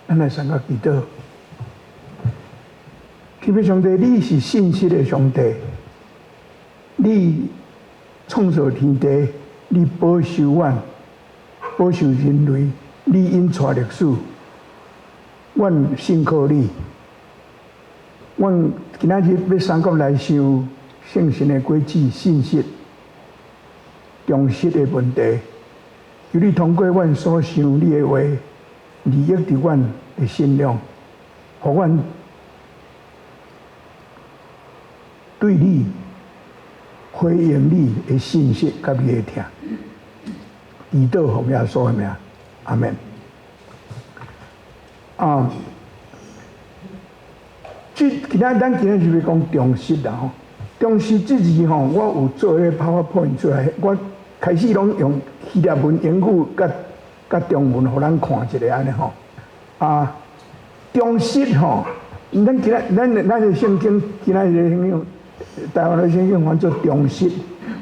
咱來三個祈禱。天父上帝，你是信實的上帝，你創造天地，你保守阮，保守人類，你引帶歷史，阮信靠你。阮今仔日欲三國來想聖神的果子，信實、忠實的問題。求你通過阮所想你的話，利益佇阮的信仰，予阮對你回應你的信實佮你的疼。祈禱奉耶穌的名，阿門。啊，這今仔咱今仔是欲講忠實啦吼，忠實這字吼，我有做彼個 PowerPoint 出來，我開始攏用希臘文、英語佮佮中文，予咱看一下按呢吼。啊，忠實吼，咱今仔咱咱的聖經，今仔日的聖經，台灣的聖經翻做忠實，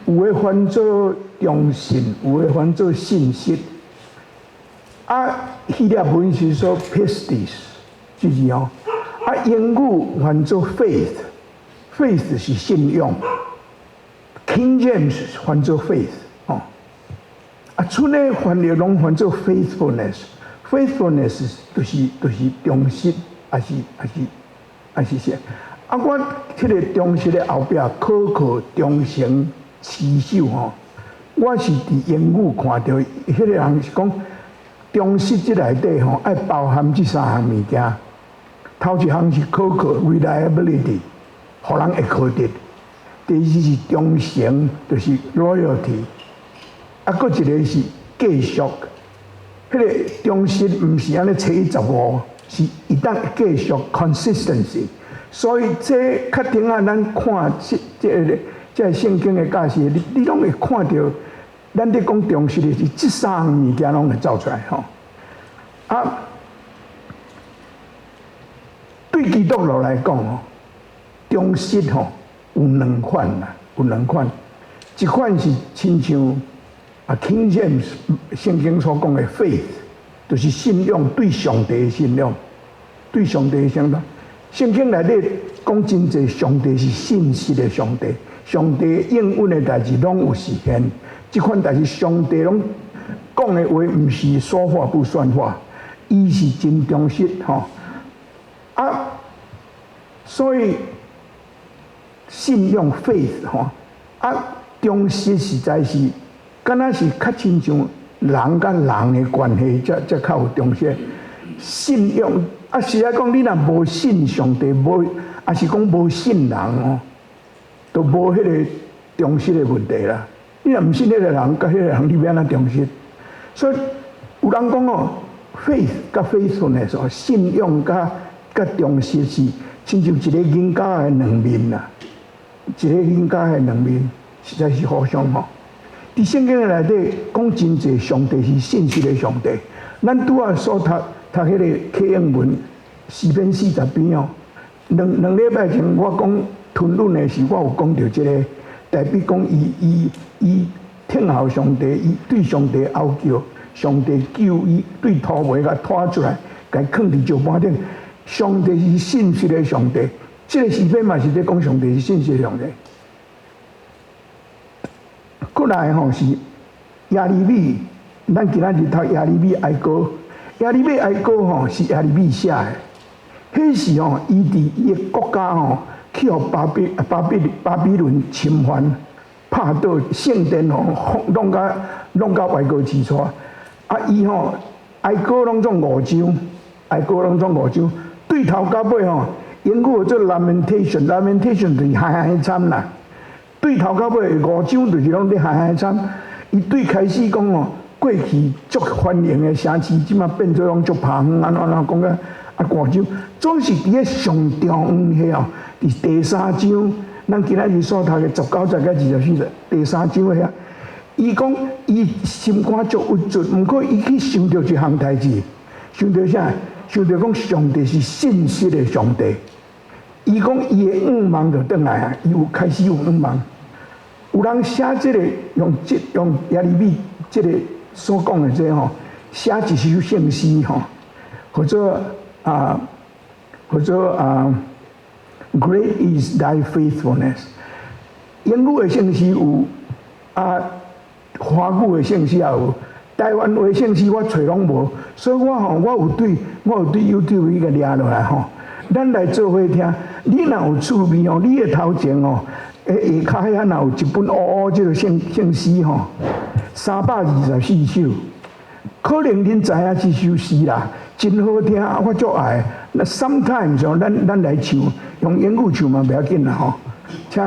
有的翻做忠信，有的翻做信實。啊，希臘文是說 pistis 這字吼，啊，英語翻做 faith，faith 是信仰，King James 翻做 faith 吼，啊，賰的翻譯攏翻做 faithfulness，faithfulness 就是忠實，抑是啥？啊，我彼个忠實的後壁可靠、忠誠、持守吼，我是佇英語看著，彼个人是講忠實這內底吼，愛包含這三項物件。頭一項是可靠（reliability），予人會靠得；第二是忠誠，就是 loyalty。啊，閣一个是繼續。彼个忠實毋是按呢初一十五，是會當繼續 consistency。所以這較頂仔咱看這聖經的教示，你攏會看著，咱佇講忠實的是這三項物件攏會走出來吼。啊，對基督徒來講吼，忠實吼有兩款啦，有兩款，一款是親像啊 King James 聖經所講的 faith，就是信仰，對上帝的信仰，對上帝的信仰。聖經內底講真濟，上帝是信實的上帝，上帝應允的代誌攏有實現。這款代誌上帝攏講的話，毋是說話不算話，伊是真忠實吼。啊，所以信仰 faith 吼，啊，忠實實在是，敢若是較親像人佮人的關係，才較有忠實。信仰啊，實在講，你若無信上帝，無，抑是講無信人哦，都無彼个忠實的問題啦。你若毋信彼个人，佮彼個人，你欲按怎忠實？所以有人講哦，faith 佮 faithfulness 哦，信仰佮忠實是親像一个銀角的兩面啦，一个銀角的兩面，實在是互相吼。佇聖經內底講真濟，上帝是信實的上帝。咱拄仔所讀讀彼个啟應文詩篇40篇哦，兩兩禮拜前我講吞論的時，我有講著這个，大衛講伊聽候上帝，伊對上帝哀叫，上帝救伊對塗圍共拖出來，共伊囥佇石板頂。上帝是信實的上帝，這个詩篇嘛是咧講上帝是信實的上帝。過來吼是耶利米，咱今仔日讀耶利米哀歌，耶利米哀歌吼是耶利米寫的。彼時吼，伊佇伊的國家吼，去予巴比倫侵犯，拍倒聖殿吼，弄甲外國去帶。啊，伊吼哀歌攏總五章，哀歌攏總五章，對頭到尾吼，英語叫做 lamentation，lamentation 就是哀哀慘啦。對頭到尾五章就是攏佇哀哀慘。伊對開始講吼，過去足繁榮的城市，這馬變做攏足荒遠，按怎按怎講甲啊五章，總是佇咧上中央遐哦，佇第三章，咱今仔日所讀的19節到24節，第三章遐，伊講伊心肝足鬱卒，毋過伊去想著一項代誌，想著啥？想著講上帝是信實的上帝。伊講伊的向望就轉來啊，伊有開始有向望。有人寫這個用這用耶利米這個所講的這個吼，寫一首聖詩吼。或者啊，Great is thy faithfulness。英語的聖詩有啊，華語的聖詩也有，台灣話聖詩我揣攏無，所以我吼我有對 YouTube 彼個掠落來吼，咱來做伙聽。你若有趣味哦，你的頭前哦，下跤遐若有一本烏烏這个聖詩吼，324首，可能恁知影這首詩啦，真好聽，我足愛。那 sometimes 哦，咱來唱，用英語唱嘛袂要緊啦吼，請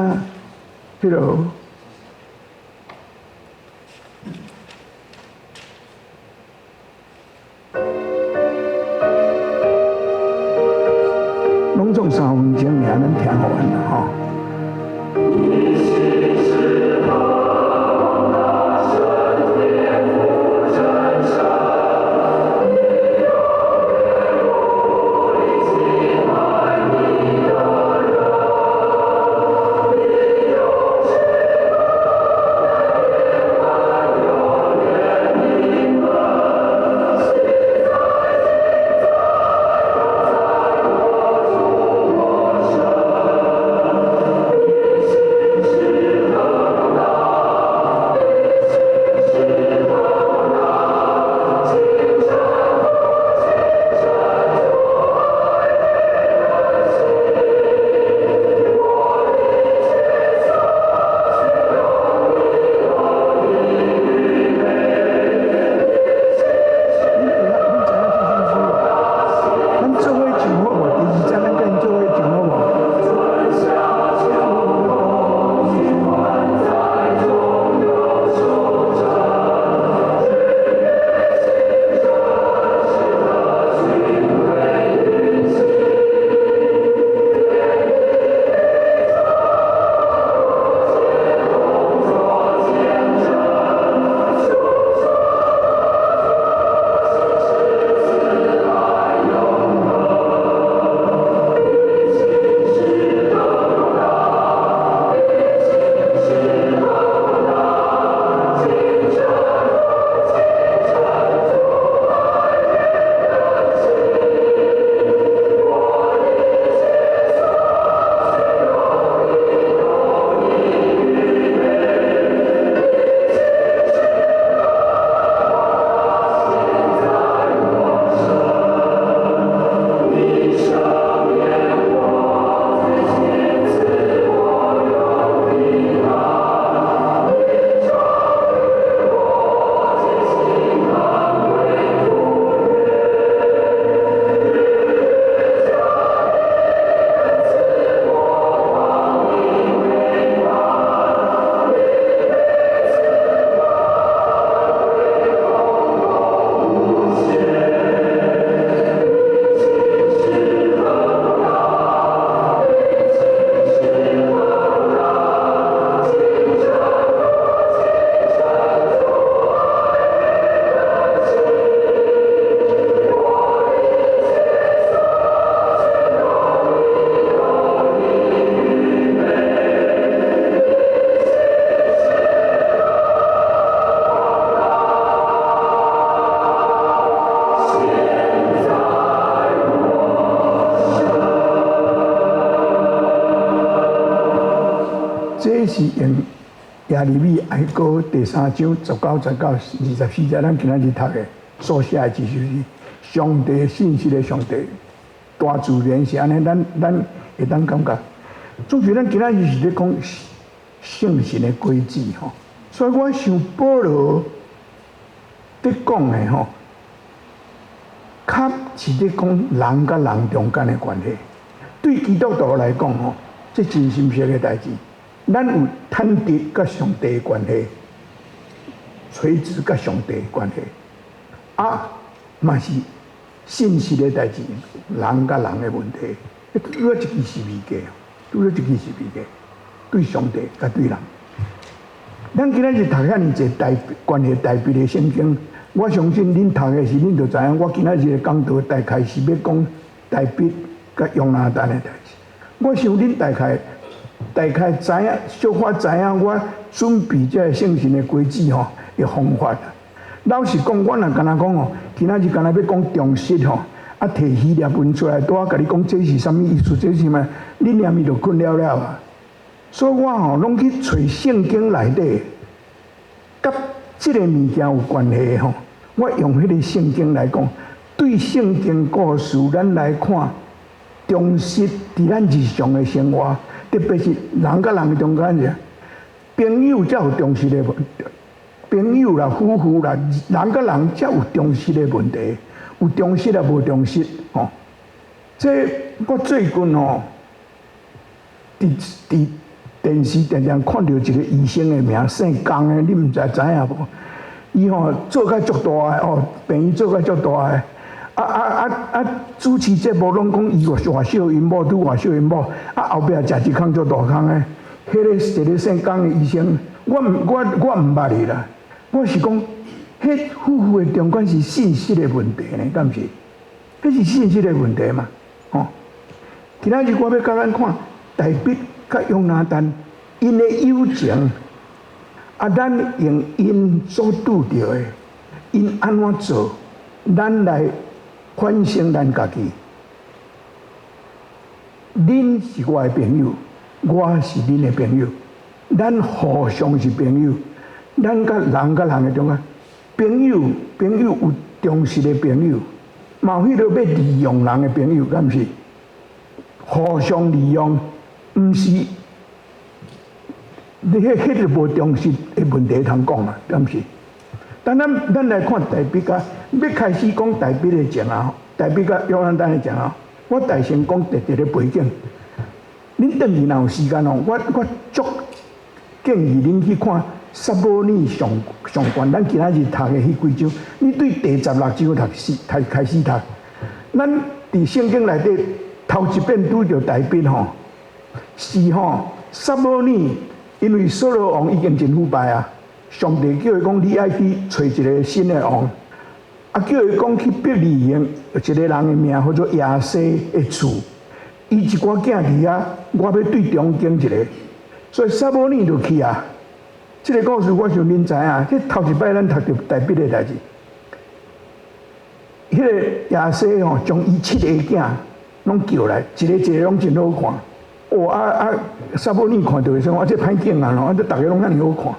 彼个。攏總3分鐘爾，咱聽予完啦吼。這是用耶利米哀歌第三章19節到24節，咱今仔日讀的所寫的這首詩，上帝信實的上帝，大自然是按呢，咱會當感覺。總之，咱今仔日是咧講聖神的果子吼，所以我想保羅佇講的吼，較是佇講人佮人中間的關係。對基督徒來講吼，這真深刻的代誌。咱有坦直佮上帝的關係，垂直佮上帝的關係，啊，嘛是信實的代誌，人佮人的問題。拄仔一支是物件，拄仔一支是物件，對上帝佮對人。咱今仔日讀遐爾濟大關係大筆的聖經，我相信恁讀的時，恁就知影。我今仔日的講道大概是欲講大衛佮約拿單的代誌。我想恁大概知影，小可知影我準備這个聖神的果子吼的方法。老實講，我若敢若講吼，今仔日敢若欲講忠實吼，啊，提希臘文出來，拄仔共你講這是啥物意思，這是啥物，你念伊就困了了啊。所以我吼攏去揣聖經內底，佮這个物件有關係的吼，我用彼個聖經來講，對聖經故事，咱來看忠實佇咱日常的生活，特別是人佮人的中間者，朋友才有忠實的問題，朋友啦、夫婦啦，人佮人才有忠實的問題，有忠實也無忠實吼。這我最近吼，佇電視定定看著一個醫生的名，姓江的，你毋知知影無？伊吼做甲足大的哦，病院做甲足大的，啊啊啊啊！主持節目攏講伊偌惜𪜶某，拄偌惜𪜶某，啊後壁食一空足大空的，彼个一個姓江的醫生，我毋捌伊啦。我是講，彼夫婦的中間是信實的問題呢，敢毋是？彼是信實的問題嘛？吼！今仔日我欲共咱看大衛佮約拿單𪜶的友情，啊，咱用𪜶所拄著的，𪜶按怎做，咱來反省咱家己。恁是我的朋友，我是恁的朋友，咱互相是朋友。咱佮人佮人的中間，朋友朋友有忠實的朋友，嘛有彼个欲利用人的朋友，敢毋是？互相利用，毋是你彼个無忠實的問題通講啊，敢毋是？但咱來看大衛佮，欲開始講大衛的前啊，大衛佮約拿單的前啊，我代先講一個背景。恁轉去若有時間哦，我足建議恁去看撒母耳上上卷，咱今仔日讀的彼幾章，你對第16章讀始讀開始讀。咱佇聖經內底頭一遍拄著大衛吼，是吼撒母耳，因為掃羅王已經真腐敗啊，上帝叫伊講你愛去揣一個新的王，啊叫伊講去伯利恆一個人的名叫做耶西的厝，伊一寡囝佇遐，我欲對中間一個，所以撒母耳就去啊。這个故事我想恁知影，這頭一擺咱讀著大衛的代誌，彼个耶西吼將伊七个囝攏叫來，一個一個攏真好看。哦啊啊！撒母耳看著的時陣，啊這歹景啊，啊這逐个攏遮爾好看，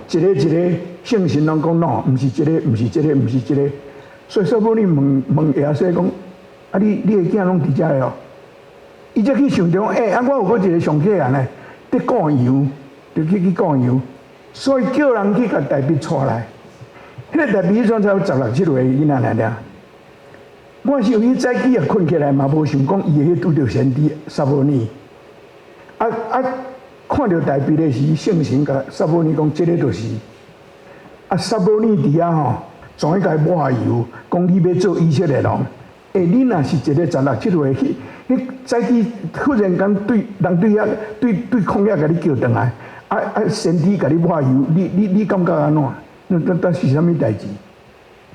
一個一個聖神攏講喏，毋是這个，毋是這個，毋是這個。所以撒母耳問問耶西講：啊你的囝攏佇遮个哦？伊才去想著講，欸，啊我有閣一個上細漢的，佇顧羊，就去顧羊。所以叫人去共大衛帶來。彼个大衛彼陣才有十六七歲囡仔爾爾。我想伊早起也睏起來嘛，無想講伊會去拄著先知撒母耳。啊啊！看著大衛的時，聖神共撒母耳講，這个就是。啊，撒母耳佇遐吼，總愛共伊抹油，講你欲做以色列王。欸，你若是一個十六七歲，彼早起忽然間對人對遐對對曠野共你叫轉來，啊啊！先知共你抹油，你感覺按怎？那是啥物代誌？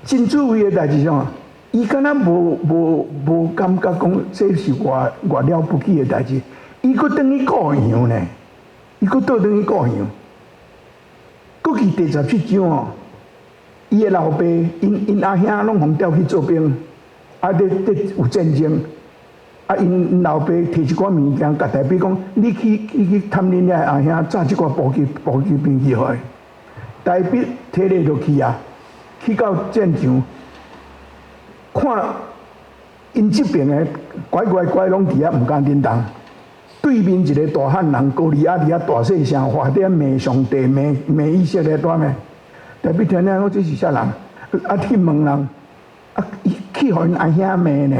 真趣味的代誌啥？伊敢若無感覺講這是偌偌了不起的代誌，伊閣轉去顧羊呢，伊閣倒轉去顧羊。閣去第17章哦，伊的老爸、𪜶阿兄攏予調去做兵，啊，咧咧有戰爭，啊，𪜶老爸提一寡物件，共大衛講：你去你去探恁遐阿兄，紮這寡補給品去予伊。大衛提咧就去啊，去到戰場，看𪜶這邊的乖乖乖攏佇遐毋敢振動。對面一個大漢人歌利亞佇遐大細聲話，佇遐罵上帝、罵罵以色列大罵。大衛聽了講這是啥人？啊去問人，啊伊去予𪜶阿兄罵呢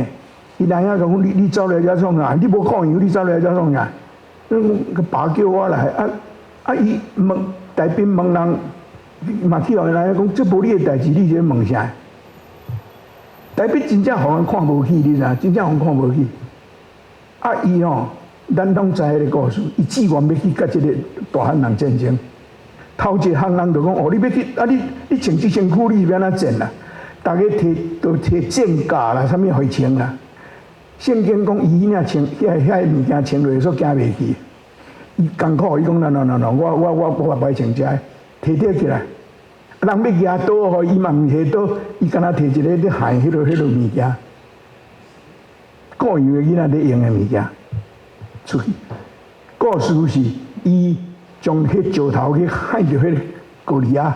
？𪜶阿兄講你走來遮創啥？你無顧羊，你走來遮創啥？爸叫我來，啊啊伊問大衛問人，嘛去予𪜶阿兄講，這無你的代誌，你佇咧問啥？大衛真正予人看無起，你知影？真正予人看無起。啊伊吼，咱攏知彼个故事，伊志願欲去佮這个大漢人戰爭。頭一項人就講：哦，你欲去啊？你穿這身軀，你是欲按怎戰啦？逐家提都提戰甲啦，啥物予伊穿啦？聖經講伊彼領穿遐物件穿落，所驚袂去。伊艱苦，伊講：no no no no，我無愛穿這个，提提起來。人欲舉刀予伊嘛毋提刀，伊敢若提一个咧害彼个物件。羔羊的囡仔咧用的物件出去。故事是伊將彼石頭去害著彼个歌利亞。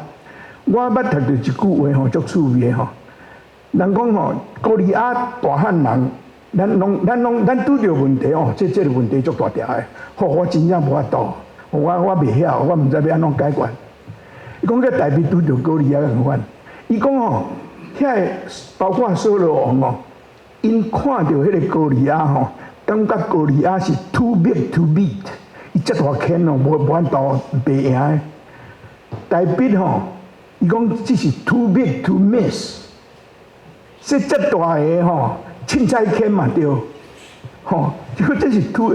我捌讀著一句話吼，足趣味的吼。人講吼，歌利亞大漢人，咱攏咱拄著問題哦，這個問題足大條的，吼，我真正無法度，我袂曉，我毋知欲按怎解決。伊講佮大衛拄著歌利亞仝款，伊講吼，遐个包括掃羅王哦，𪜶看著彼个歌利亞吼，感覺歌利亞是 too big to beat，伊遮大牽哦，無法度袂贏的。大衛吼，伊講這是 too big to miss，這遮大个吼，凊彩牽嘛對，吼，這個這是 too，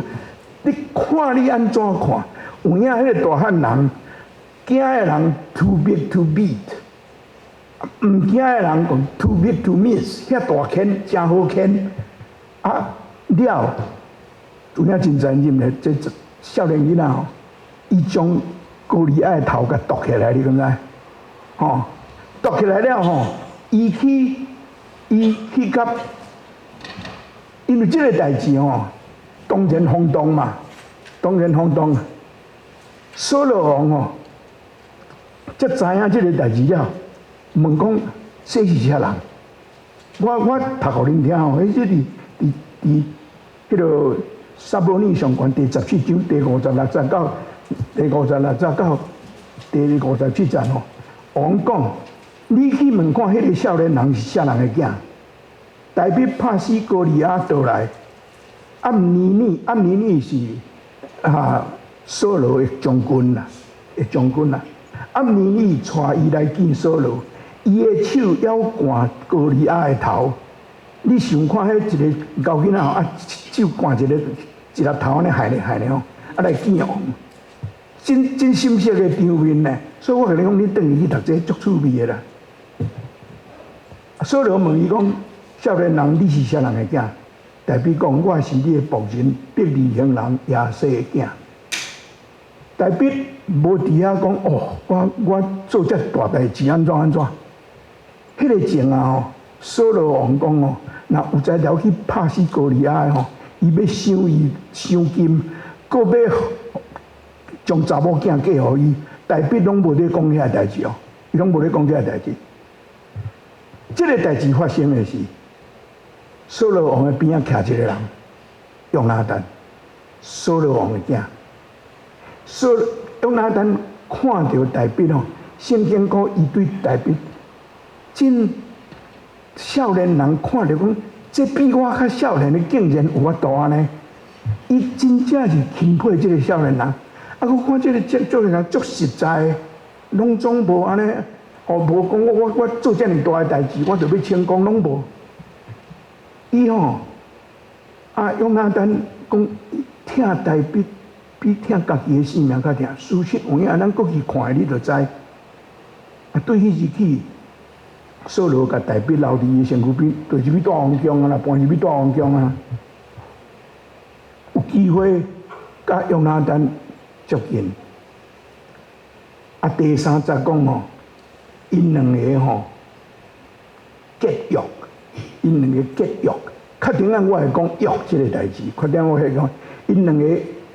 你看你按怎看，有影彼個大漢人，驚的人 too big to beat，毋驚的人講 too big to miss，遐大牽誠好牽，啊了，有影真殘忍咧，這少年囡仔吼，伊將歌利亞的頭共剁起來，你敢知？吼，剁起來了吼，伊去佮，因為這個代誌吼，當然轟動嘛，當然轟動。掃羅王吼，才知影這個代誌了，問講這是啥人？我讀予恁聽吼，彼這佇彼个撒母耳上卷第14章第56節到第57節吼，王講：你去問看彼个少年人是啥人的囝？大衛拍死歌利亞倒來，暗尼珥是掃羅的將軍啦，的將軍啦。暗尼珥帶伊來見掃羅，伊的手猶攑歌利亞的頭。你想看彼一个𠢕囡仔吼，啊手攑一粒頭按呢害咧害咧吼，啊來見王，真真心色的場面呢。所以我共你講，你轉去去讀這足趣味的啦。掃羅問伊講：少年人，你是啥人的囝？大衛講：我是你的僕人伯利恆人耶西的囝。大衛無佇遐講哦，我做遮大代誌按怎按怎？彼个前啊吼，掃羅王講哦，若有才調去拍死歌利亞的吼，伊欲賞伊賞金，閣欲將查某囝嫁予伊。大衛攏無咧講遐个代誌哦，伊攏無咧講這个代誌。這个代誌發生的是，掃羅王的邊仔徛一個人，約拿單，掃羅王的囝。掃約拿單看著大衛吼，聖經講伊對大衛真少年人看著講，這比我較少年的竟然有法度按呢？伊真正是欽佩這个少年人。啊，閣看這个這少年人足實在，攏總無按呢，哦，無講我做遮爾大的代誌，我就欲成功，攏無。伊吼，啊，約拿單講疼大衛比疼家己的性命較疼。事實有影，咱閣去看，你就知。啊，對彼日起，掃羅共大衛留佇伊身軀邊，就入去蹛王宮啊啦，搬入去蹛王宮啊。有機會佮約拿單接近。啊，第三節講吼，𪜶兩个吼結約，𪜶兩個結約。較頂仔我會講約這个代誌，較頂我會講，𪜶兩个，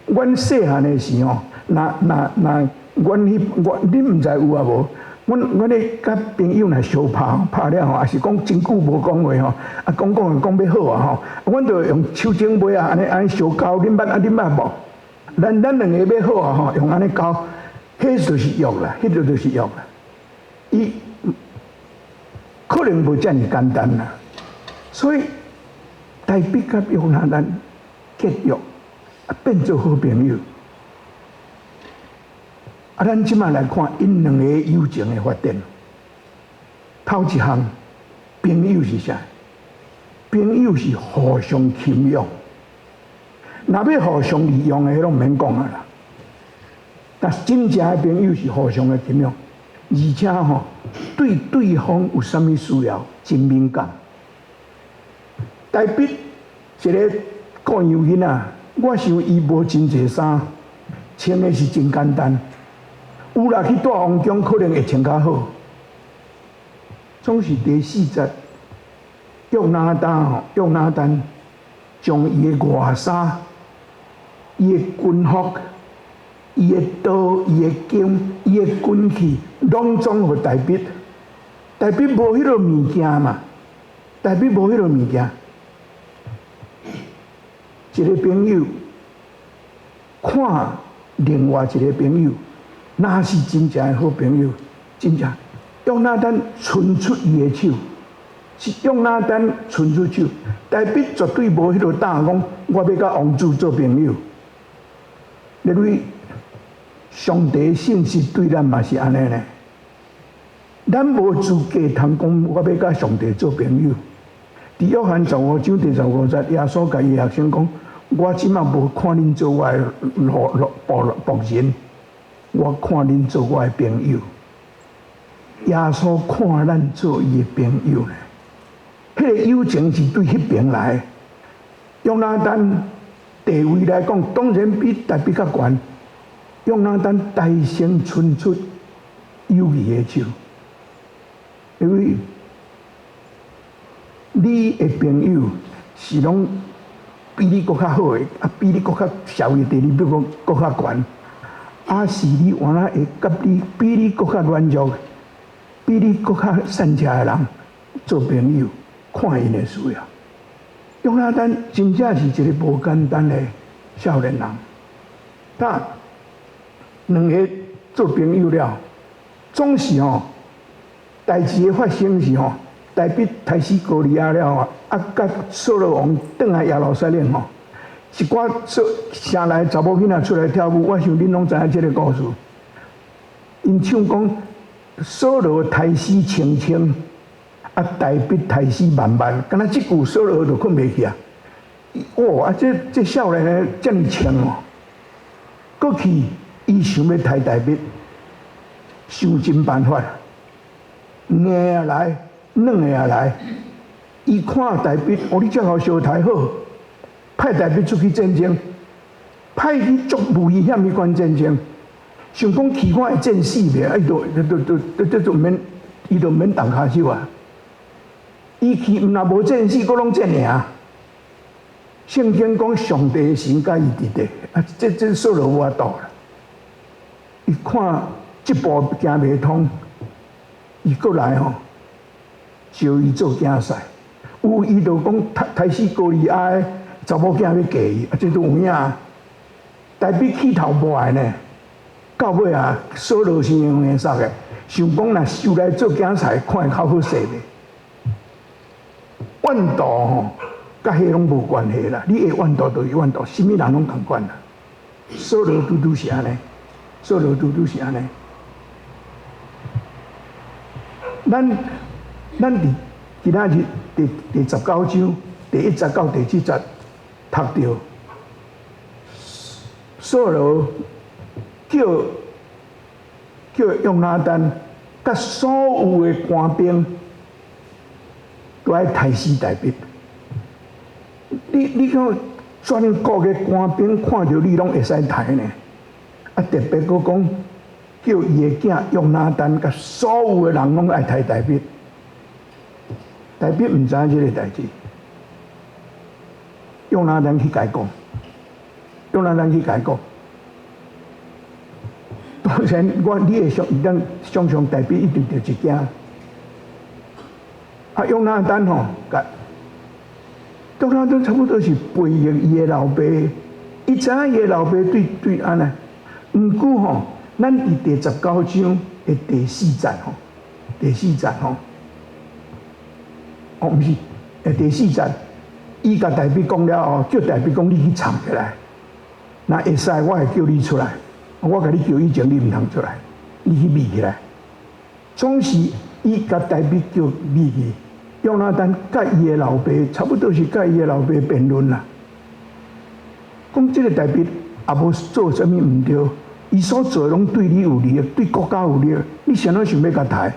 阮細漢的時吼，若若若，阮彼我恁毋知有抑無？阮咧佮朋友若相拍拍了吼，抑是講真久無講話吼，啊講講講欲好啊吼，阮就用手掌尾啊，按呢按呢相交，恁捌啊？恁捌無？咱兩个欲好啊吼，用按呢交，彼就是約啦，彼個就是約啦。伊可能無遮爾簡單啦，所以大衛佮約拿單結約，啊變做好朋友。啊，咱這擺來看𪜶兩個友情的發展。頭一項，朋友是啥？朋友是互相欽仰。若欲互相利用的，彼攏毋免講啊啦。但是真正的朋友是互相的欽仰，而且吼對對方有啥物需要真敏感。大衛一个羔羊囡仔，我想伊無真濟衫，穿的是真簡單。有啦，去蹛王宮可能會穿較好。總是第四節，約拿單吼，約拿單將伊的外衫、伊的軍服、伊的刀、伊的劍、伊的軍器，攏總予大衛。大衛無彼個物件嘛，大衛無彼個物件。一個朋友看另外一個朋友，若是真正的好朋友，真正約拿單伸出伊的手，是約拿單伸出手，大衛絕對無彼個膽講，我欲佮王子做朋友。因為上帝信實對咱嘛是按呢呢，咱無資格通講我欲佮上帝做朋友。佇約翰15章第15節，耶穌共伊學生講：我這馬無看恁做我的奴奴僕僕人，我看恁做我的朋友。耶穌看咱做伊的朋友呢？彼個友情是對彼邊來。約拿單地位來講，當然比大衛較懸。約拿單大聲伸出友誼的手，因為你的朋友是攏比你閣較好的，啊，比你閣較社會地位比閣閣較懸，抑是你原來會佮你比你閣較軟弱、比你閣較散赤的人做朋友，看𪜶的需要。約拿單真正是一個無簡單的少年人，但兩个做朋友了，總是吼代誌的發生是吼，大衛刣死歌利亞了啊，佮掃羅王轉來耶路撒冷吼，一寡說城內查某囡仔出來跳舞，我想恁攏知影這个故事。𪜶唱講掃羅刣死千千，啊，大衛刣死萬萬，敢若這句掃羅就睏袂去啊！哇，啊，這這少年的遮爾衝哦，過去伊想欲刣大衛，想盡辦法，硬也來，軟的也來。伊看大衛，哦，你遮𠢕相刣好，派大衛出去戰爭，派去足危險彼款戰爭，想講去看會戰死袂？啊，伊就就就就就就免，伊就免動跤手啊。伊去毋若無戰死，閣攏戰贏。聖經講上帝的神佮伊佇咧，啊，這這掃羅無法度啦。伊看這步行袂通，伊閣來吼，招伊做囝婿。有伊就講刣刣死歌利亞的查某囝欲嫁伊，啊，這都有影。大衛氣頭無來呢，到尾啊，掃羅是用顏色的，想講若收來做囝婿，看會較好勢袂？怨妒吼，佮彼攏無關係啦。你會怨妒就是怨妒，啥物人攏仝款啦。掃羅拄拄是按呢，掃羅拄拄是按呢。咱咱佇今仔日第第十九章第一節到第七節讀著，掃羅叫叫約拿單佮所有的官兵都愛刣死大衛。你你看全國的官兵看著你攏會使刣呢？啊，特別閣講叫伊的囝約拿單佮所有的人攏愛刣大衛。大衛毋知影這个代誌，約拿單去共伊講，約拿單去共伊講。當然，我你會想，咱想像大衛一定著一驚。啊，約拿單吼，共約拿單差不多是背逆伊的老爸，伊知影伊的老爸對對按呢。毋過吼，咱佇第十九章的第四節吼，第四節吼。哦，毋是，第四節，伊共大衛講了後，叫大衛講你去藏起來，若會使，我會叫你出來。我共你叫以前，你毋通出來，你去秘起來。總是伊共大衛叫秘去，約拿單佮伊的老爸，差不多是佮伊的老爸辯論啦。講這个大衛也無做啥物毋對，伊所做的攏對你有利，對國家有利，你啥物想欲共刣？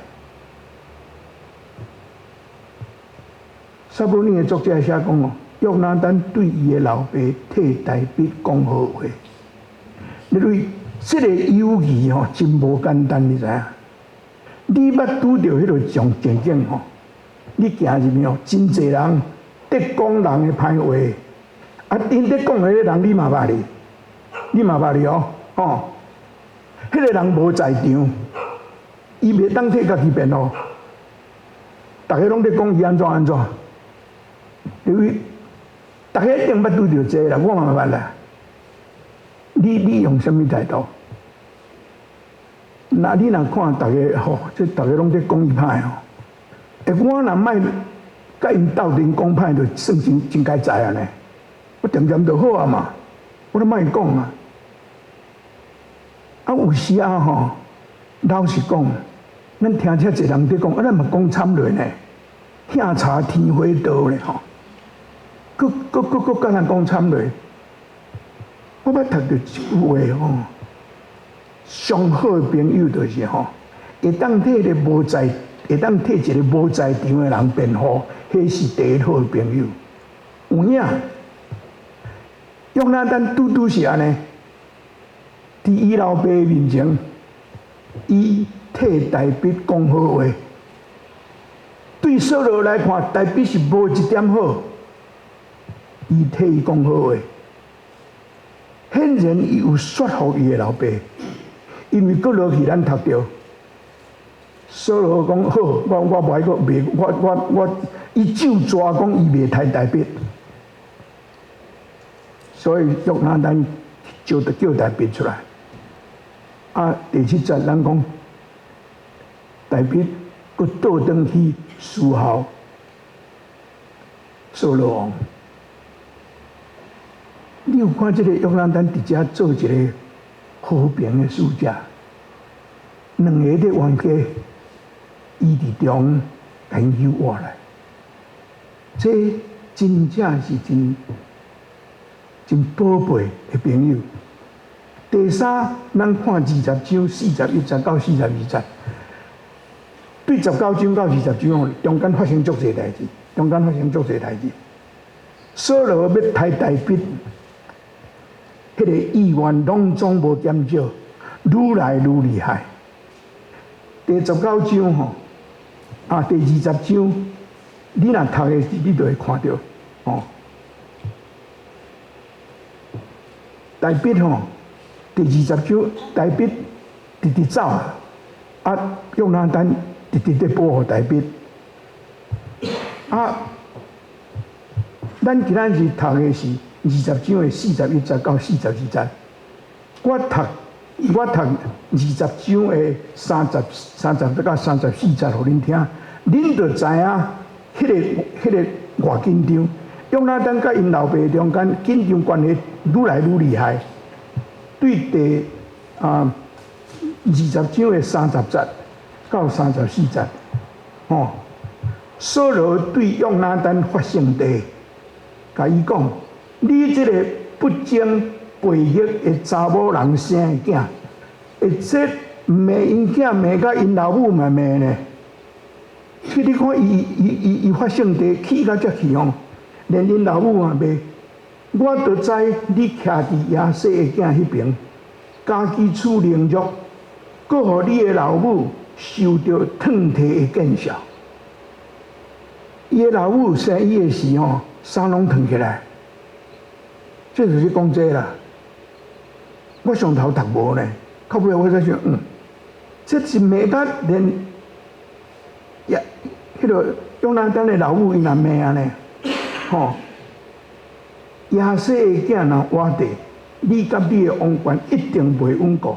撒母耳的作者寫講哦，約拿單對伊的老爸替大衛講好話。因為這个友誼吼真無簡單，你知影？你捌拄著彼个種情景吼，你行入去吼，真濟人咧講人的歹話，啊，𪜶咧講的彼个人你嘛捌哩，你嘛捌哩哦，吼，彼個人無在場，伊袂當替家己辯護，逐家攏咧講伊按怎按怎，因為逐家一定捌拄著這個啦，我嘛捌啦。你用啥物態度？若你若看逐家吼，這逐家攏咧講伊歹吼，欸，我若莫佮𪜶鬥陣講歹，就算真真該知啊呢。我恬恬就好啊嘛，我都莫講啊。啊，有時啊吼，老實講，咱聽遮濟人佇講，啊，咱嘛講慘落呢，聽茶天花道咧吼，閣閣閣閣佮人講慘落。我捌讀著一句話吼，上好的朋友就是吼，會當替一个無在場的人辯護，彼是第一好的朋友。有影，約拿單拄拄是按呢，佇伊老爸面前，伊替大衛講好話。對掃羅來看，大衛是無一點好，伊替伊講好話。顯然伊有說服伊的老爸，因為閣落去咱讀著，掃羅講好，我無愛閣袂，我，伊就紙講伊袂刣大衛，所以約拿單就得叫大衛出來。啊，第七節咱講，大衛閣倒轉去侍候掃羅王。你有看這个約拿單佇遮做一个和平的使者，兩个咧冤家，伊佇中共𪜶救活來，這真正是真真寶貝的朋友。第三，咱看20章41節到42節，對19章到20章中間發生足濟代誌，中間發生足濟代誌。掃羅欲刣大衛，彼个意願攏總無減少，愈來愈厲害。第十九章吼，啊，第二十章，你若讀的時，你就會看著吼。大衛吼，第二十章，大衛直直走，啊，約拿單直直咧保護大衛。啊，咱今仔日讀的是20章的41節到42節。我讀二十章的33到34節，予恁聽，恁就知影彼个偌緊張。約拿單佮𪜶老爸中間緊張關係愈來愈厲害。對第20章的30節到34節，吼，掃羅對約拿單發聖誓，共伊講：你這个不忠背逆的查某人生的囝，欸，這罵𪜶囝罵甲𪜶老母嘛罵呢。所以你看伊發聖誓氣到遮去吼，連𪜶老母嘛罵。我就知你徛佇耶西的囝彼爿，家己處凌辱，閣予你的老母受著褪體的見笑。伊的老母生伊的時吼，衫攏褪起來，這就是講這啦。我上頭讀無呢，到尾我才想，這是罵甲連也，彼个約拿單的老母伊若罵按呢，吼。耶西的囝若活著，你佮你的王權一定袂穩固。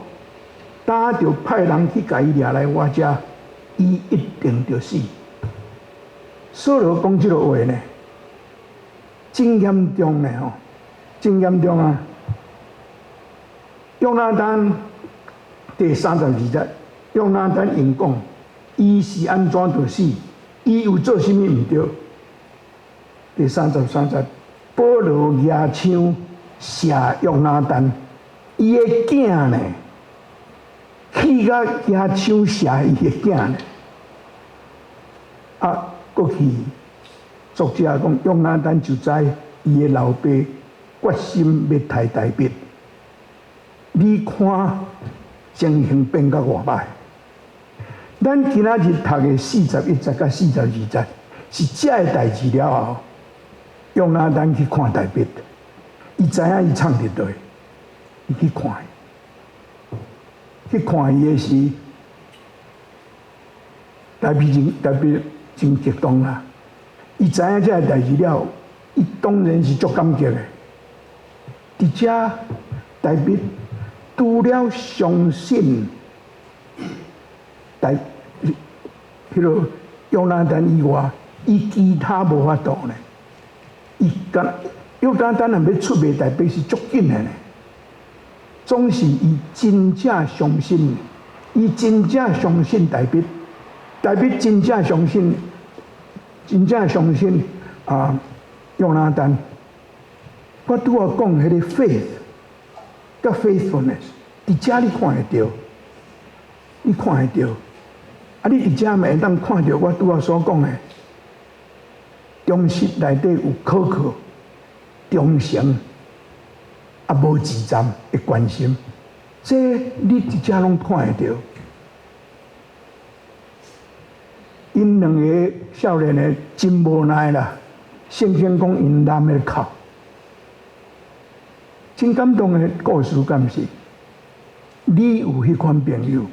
今就派人去共伊掠來我遮，伊一定著死。掃羅講這个話呢，真嚴重呢吼，真嚴重啊！約拿單第32節，約拿單應講，伊是按怎著死？伊有做啥物毋對？第33節。保羅舉槍射約拿單，伊的囝呢，氣甲舉槍射伊的囝呢。啊，閣去作者講，約拿單就知伊的老爸決心欲刣大衛。你看情形變甲偌歹。咱今仔日讀的41節佮42節，是這个代誌了後，約拿單去看大衛，伊知影伊藏佇佗，伊去看伊，去看伊的時，大衛真大衛真激動啦。伊知影這个代誌了，伊當然是足感激的。佇遮大衛除了相信大彼个約拿單以外，伊其他無法度呢。伊敢約拿單若欲出賣大衛是足緊的呢。總是伊真正相信，伊真正相信大衛，大衛真正相信，真正相信啊約拿單。我拄仔講彼个 faith 佮 faithfulness，佇遮你看會著，你看會著。啊，你佇遮嘛會當看著我拄仔所講的，忠實內底有可靠、忠誠，啊無自佔的關心，這你佇遮攏看會著。𪜶兩个少年的真無奈啦，聖經講𪜶攬咧哭，真感動的故事，敢是？你有彼款朋友無？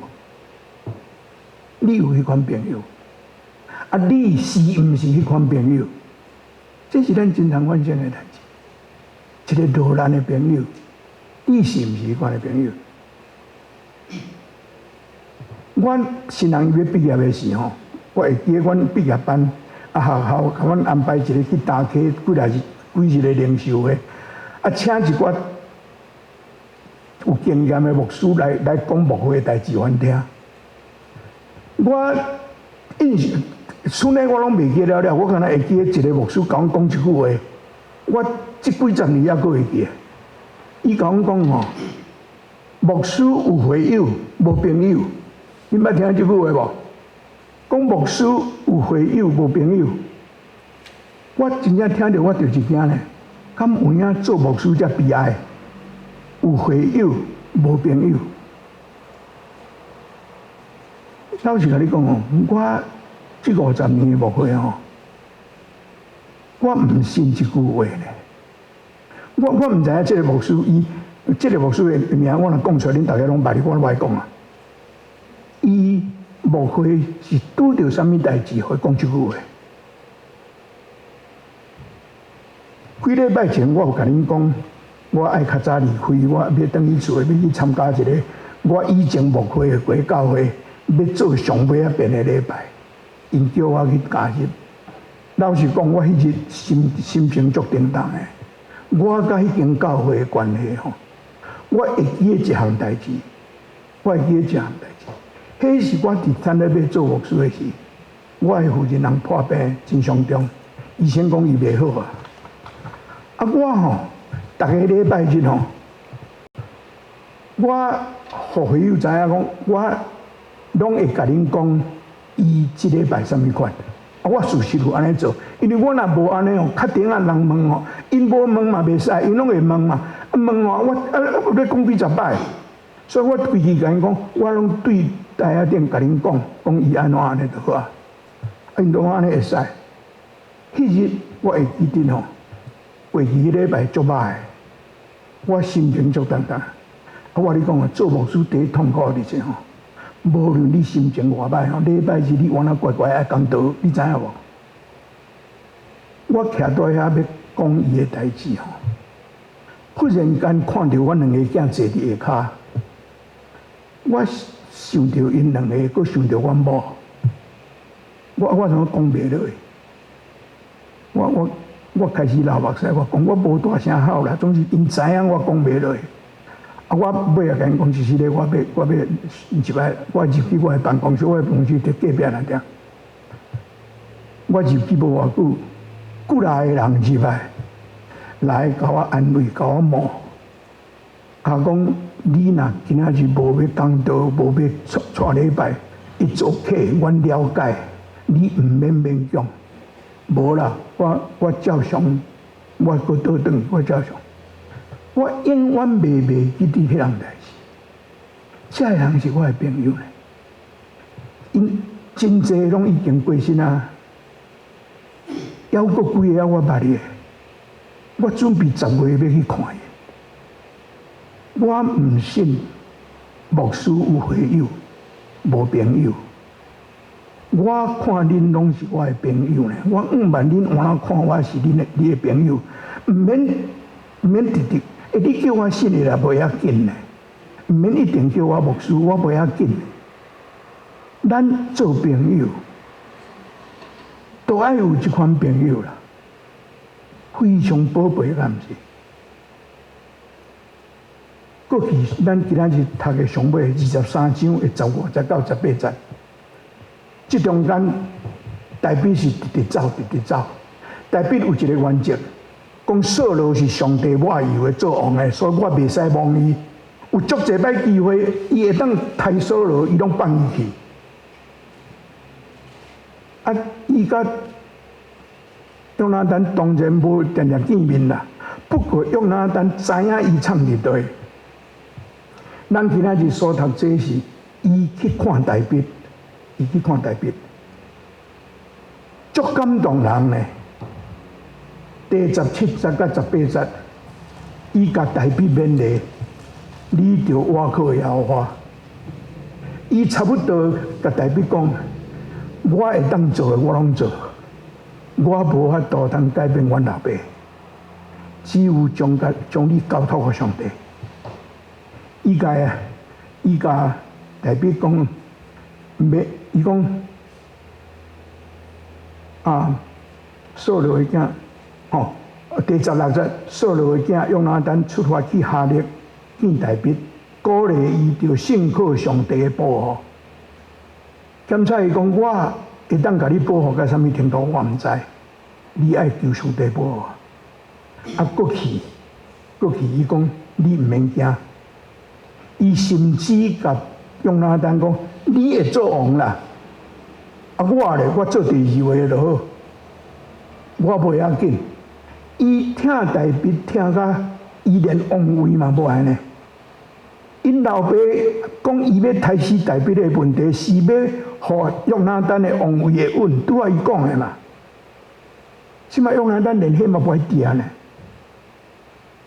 你有彼款朋友？啊，你是毋是彼款朋友？這是咱真常發生的代誌。一個落難的朋友，你是毋是彼款的朋友？阮新人欲畢業的時吼，我會記得阮畢業班啊，學校共阮安排一个去大溪幾來日幾日的靈修會，啊，請一寡有經驗的牧師來來講牧會的代誌，阮聽。我印象，剩的我攏袂記了了，我敢若會記得一个牧師共阮講一句話，我這幾十年猶閣會記。伊共阮講吼，牧師有會友，無朋友。恁捌聽這句話無？講牧師有會友，無朋友。我真正聽著我就一驚呢，敢有影做牧師遮悲哀？有會友，無朋友。老實共你講哦，我這50年的牧會吼，我毋信這句話呢。我毋知影這个牧師伊，這个牧師的名我若講出來，恁逐家攏捌，我攏無愛講啊。伊牧會是拄著啥物代誌，會講這句話？幾禮拜前我有共恁講，我愛較早離開，我欲轉去厝，欲去參加一个我以前牧會的過教會，欲做上尾仔遍的禮拜，𪜶叫我去加入。老實講，我彼日心心情足沉重的。我佮彼間教會的關係吼，我會記得一項代誌，我會記得一項代誌。彼是我佇咱咧欲做牧師的時，我的負責人破病真傷重，醫生講伊袂好啊。啊，我吼，逐个禮拜日吼，我予會友知影講，我攏會共恁講，伊這禮拜啥物款。啊，我事實有按呢做，因為我若無按呢吼，較頂仔人問吼，𪜶無問嘛袂使，𪜶攏會問嘛。啊問我，我啊欲講幾十擺，所以我規氣共𪜶講，我攏對台仔頂共恁講，講伊按怎按呢就好啊。啊，𪜶都按呢會使。彼日我會記得吼，過去彼禮拜足歹，我心情足沉重。啊，我共你講啊，做牧師第一痛苦的就是吼，無論你心情偌歹吼，禮拜日你原來乖乖愛講道，你知影無？我徛佇遐欲講伊的代誌吼，忽然間看著阮兩个囝坐佇下跤，我想著𪜶兩个，閣想著阮某，我怎講袂落去？我開始流目屎，我講我無大聲哭啦，總是𪜶知影我講袂落去。啊，我尾仔共𪜶講，就是咧，我欲入來，我入去我的辦公室，我的辦公室佇隔壁那點。我入去無偌久，幾來个人入來，來共我安慰，共我罵，共講你若今仔日無欲講道，無欲帶禮拜，It's OK，阮了解，你毋免勉強。無啦，我照常，我閣倒轉，我照常。我永遠袂記得彼項代誌。這个人是我的朋友呢，𪜶真濟攏已經過身啊，猶閣幾个我捌的，我準備10月欲去看伊。我毋信牧師有會友，無朋友。我看恁攏是我的朋友呢，我毋管恁按怎看我是恁的你的朋友，毋免直直，欸，你叫我信的也袂要緊呢，毋免一定叫我牧師，我袂要緊。咱做朋友，都愛有這款朋友啦，非常寶貝，敢毋是？過去咱今仔日讀的上尾23章的15節到18節，這中間大衛是直直走，直直走。大衛有一個原則，講掃羅是上帝抹油的做王的，所以我袂使摸伊。有足濟擺機會，伊會當刣掃羅，伊攏放伊去。啊，伊佮約拿單當然無定定見面啦，不過約拿單知影伊藏佇佗。咱今仔日所讀這是，伊去看大衛，伊去看大衛，足感動人呢。第17節佮18節，伊共大衛勉勵，你著倚靠耶和華。伊差不多共大衛講，我會當做的我攏做，我無法度通改變阮老爸，只有將你交託予上帝。伊共大衛講，欲伊講啊，掃羅的囝，吼，第16節，掃羅的囝約拿單出發去哈勒見大衛，鼓勵伊著信靠上帝的保護。檢查伊講，我會當共你保護到啥物程度，我毋知。你愛求上帝保護。啊，過去伊講，你毋免驚。伊甚至共約拿單講，你會做王啦。啊，我咧，我做第二位就好，我袂要緊。伊疼大衛疼甲伊連王位嘛無愛呢。𪜶老爸講伊欲刣死大衛的問題，是欲予約拿單的王位會穩，拄仔伊講的嘛。這擺約拿單連彼嘛無愛定呢。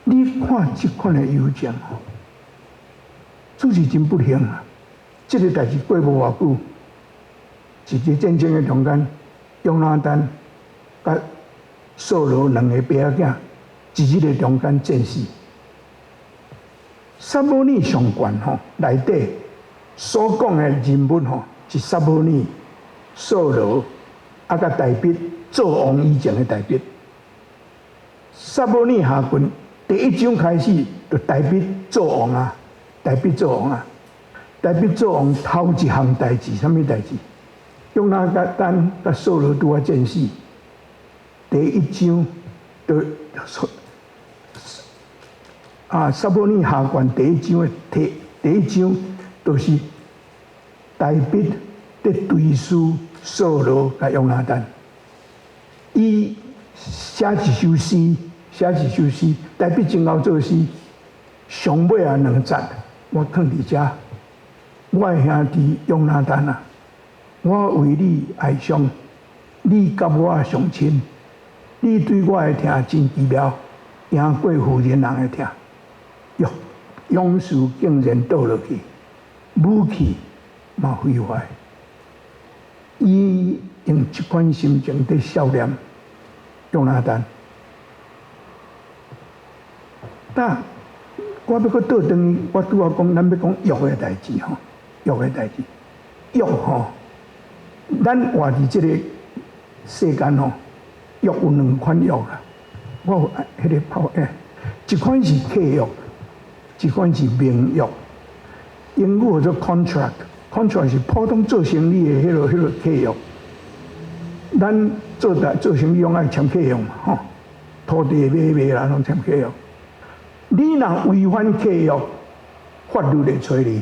你看這款的友情，總是真不幸啊！這個代誌過無偌久，一個戰爭的中間，約拿單佮掃羅兩个爸仔囝，一日的中間戰死。撒母耳上卷吼內底所講的人物吼，是撒母耳、掃羅啊，佮大衛做王以前的大衛。撒母耳下卷第一章開始就大衛做王啊，大衛做王啊，大衛做王頭一項代誌，啥物代誌？約拿單佮掃羅拄仔戰死。第一章就啊，撒母耳下卷第一章的第一章，就是大衛佇追思掃羅佮約拿單。伊寫一首詩，寫一首詩，大衛真𠢕做詩。上尾仔兩節，我囥佇遮。我的兄弟約拿單啊，我為你哀傷，你佮我上親，你對我的疼真奇妙，贏過婦人人的疼。勇士竟然倒落去，武器嘛毀壞。伊用這款心情佇數念約拿單。但我欲閣倒轉去，我拄仔講，咱欲講約的代誌吼，約的代誌，約吼，咱活佇這個世間吼，約有兩款約啦。我有彼个拋欸，一款是契約，一款是盟約。英語叫做 contract，contract 是普通做生意的彼个契約。咱做生意攏愛簽契約嘛，吼，土地買賣啦，攏簽契約。你若違反契約，法律會揣你。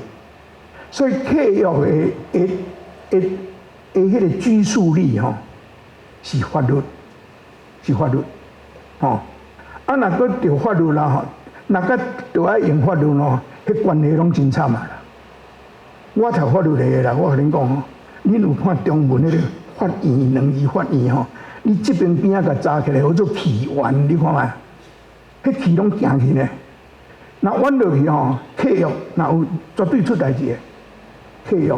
所以契約的彼个拘束力吼，是法律，是法律，吼。啊，若閣著法律啦吼，若閣著愛用法律咯，彼關係攏真慘啊啦。我讀法律的啦，我共恁講吼，恁有看中文彼个法院兩字法院吼，你這邊邊仔共查起來，號做戲院，你看覓？彼氣攏行去呢。若冤落去吼，契約若有絕對出代誌的契約。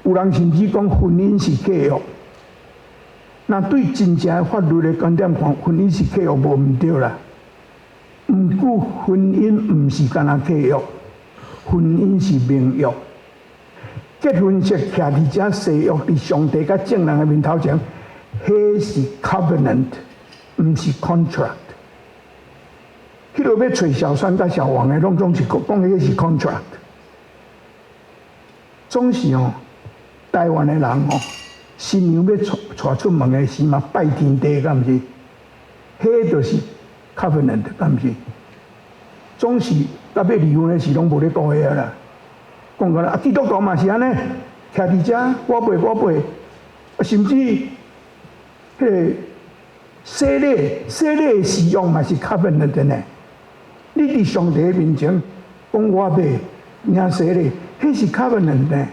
有人甚至講婚姻是契約。若對真正的法律的觀點看，婚姻是契約無毋對啦。毋過婚姻毋是干焦契約，婚姻是盟約。結婚式徛佇遮誓約，佇上帝佮眾人的面頭前，彼是 covenant，毋是 contract。彼落欲揣小三佮小王的，攏總是講彼個是 contract。總是吼，台灣的人吼，新娘欲娶娶出門的時嘛，拜天地，敢毋是？彼就是 covenant，敢毋是？總是到欲離婚的時，攏無咧顧彼個啦。講過啦，啊，基督徒嘛是按呢，徛佇遮，我袂，我袂，啊，甚至彼个洗禮，洗禮的使用嘛是 covenant 的呢。你佇上帝面前講我欲領洗禮，彼是 covenant 的。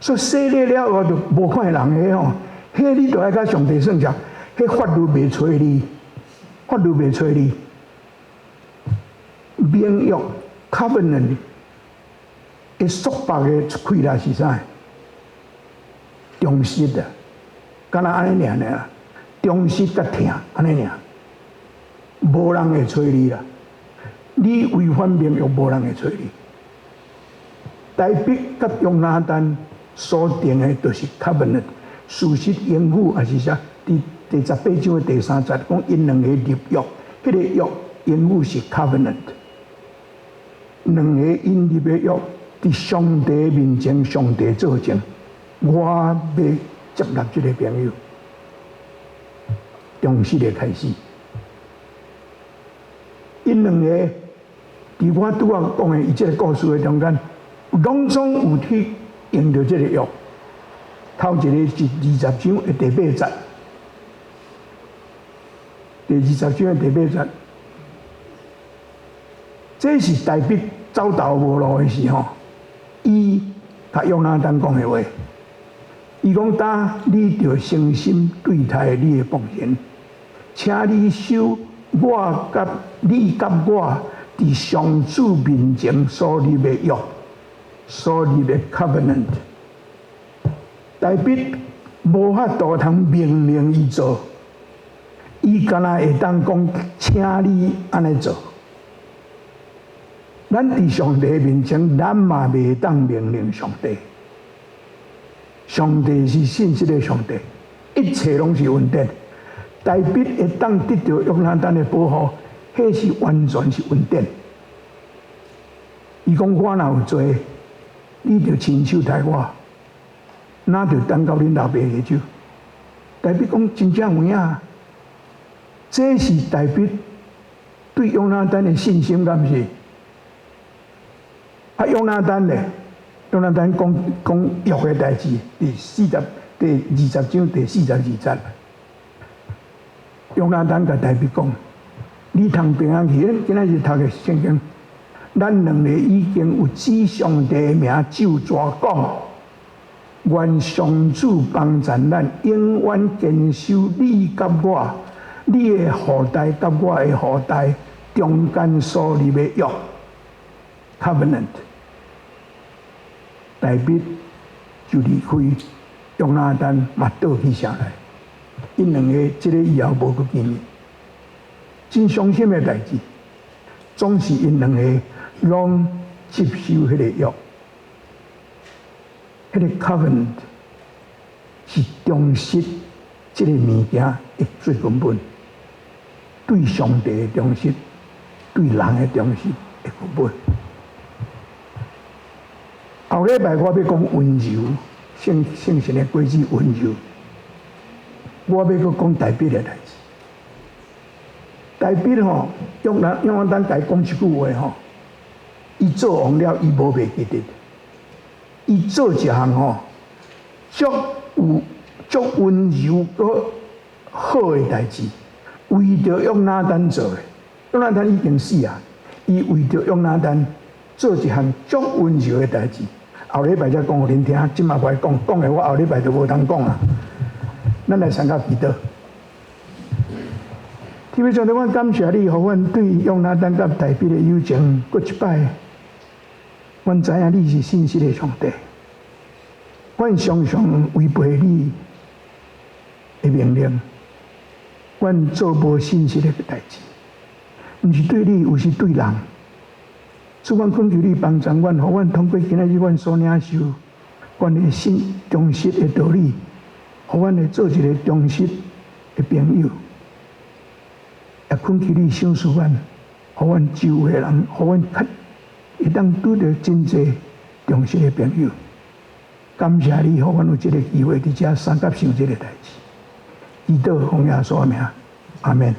所以洗禮了後就無款的人的吼，彼你就愛共上帝算賬，彼法律袂揣你，法律袂揣你。盟約 covenant 的束縛的氣力是啥？忠實啊，敢若按呢爾爾，忠實佮疼按呢爾，無人會揣你啦。你違反盟約，無人會揣你。大衛佮約拿單所訂的，就是 covenant。事實英語也是啥？佇第18章的第三節講，𪜶兩个立約，彼個約英語是 covenant。兩個𪜶立的約，佇上帝面前，上帝做證，我欲接納這个朋友，忠實的開始。𪜶兩个佇我拄仔講的伊這个故事的中間，攏總有去用著這个約。頭一個是二十章的第八節，第20章的第八節，這是大衛走投無路的時候，伊共約拿單講的話。伊講：今你著誠心對待你的僕人，請你守我佮你佮我佇上主面前所立的約，所立的 covenant。大衛無法度通命令伊做，伊干焦會當講，請你按呢做。咱佇上帝面前，咱嘛袂當命令上帝。上帝是信實的上帝，一切攏是恩典。大衛會當得著約拿單的保護，彼是完全是恩典。伊講我若有罪，你著親手刣我，那就等到恁老爸下手。大衛講真正有影，這是大衛對約拿單的信心，敢毋是？啊，約拿單咧，約拿單講講約的代誌，第20章第42節。約拿單共大衛講：你通平安去，咱今仔日讀的聖經，咱兩个已經有指上帝的名咒詛講，願上主幫贊咱，永遠堅守你佮我，你的後代佮我的後代中間所立的約，covenant。大衛就離開約拿單，嘛倒去城內。𪜶兩个這个以後無閣見面，真傷心的代誌。總是𪜶兩个攏接受彼個約，彼個 covenant 是忠實這个物件的最根本，對上帝的忠實，對人的忠實的根本。後禮拜我欲講溫柔，聖聖神的果子溫柔，我欲閣講大衛的代誌。大衛吼，約拿單共伊講一句話吼，伊做王了，伊無袂記得。伊做一項吼，足有足溫柔閣好的代誌，為著約拿單做的。約拿單已經死啊，伊為著約拿單做一項足溫柔的代誌。後禮拜才講予恁聽，這馬無愛講，講的我後禮拜就無通講啊。咱來先甲祈禱，天父上帝，阮感謝你，予阮對約拿單佮大衛的友情，閣一擺，阮知影你是信實的上帝。阮常常違背你的命令，阮做無信實的代誌，毋是對你，有時對人。主，阮懇求你幫助阮，予阮通過今仔日阮所領受，關於信忠實的道理，予阮會做一个忠實的朋友。也懇求你賞賜阮，予阮周圍的人，予阮較會當拄著真濟忠實的朋友。感謝你，予阮有這个機會佇遮相佮想這个代誌。祈禱奉耶穌名，阿門。